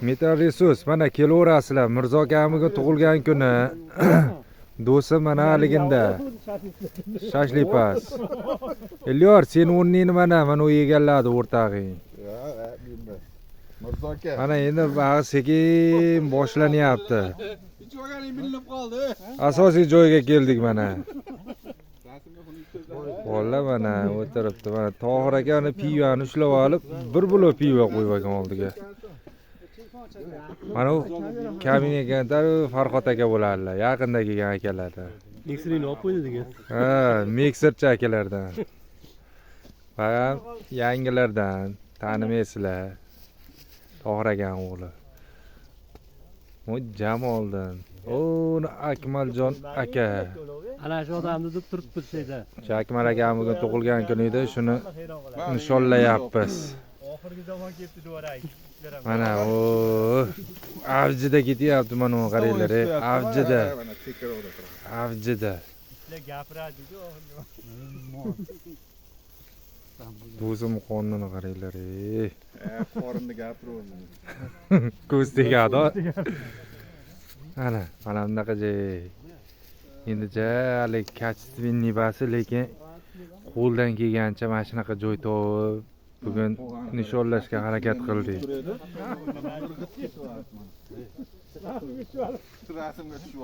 Metal resurs, mana kelaverasizlar. Mirzo akam bugun tug'ilgan kuni. Do'stim mana haliginda. Shashlipas. Elyor, sen o'rningni mana, mana u egalladi o'rtog'ing. Mirzo aka. Mana endi bag'i sekin boshlanyapti. Ichib bilinib qoldi. Asosiy joyga keldik mana. Bolalar mana o'tiribdi. Mana Tohir aka uni pivani ushlab olib, bir bulo piva qo'yib olgan oldiga. Mana u kamin ekan, Farhod aka bo'ladilar. Yaqinda kelgan akalardan. Mikserini olib qo'ydi degan. Ha, mikserchi akalardan. Va yangilardan tanimaysizlar. Tohir akani o'g'li. U Jamoldan. Uni Akmaljon aka. Ana shu odamni deb turibmiz şeyda. Shu Akmal akam bugun tug'ilgan kuni edi, shuni nishonlayapmiz. Oxirgi zamon kelibdi duvarak. Mana o avjida ketyapti, mana u qaranglar, avjida, Mana tekirovda turadi. Avjida. Gapiradi-ku. Do'zim qonini qaranglar, ey. Qorinni gapiraverma. Ko'z tegadi. Ana, mana bunaqa joy. Endi ja hali качественный basi, lekin qo'ldan kelgancha mana shunaqa joy topib bugun nishonlashga harakat qildik. Rasmga tushib.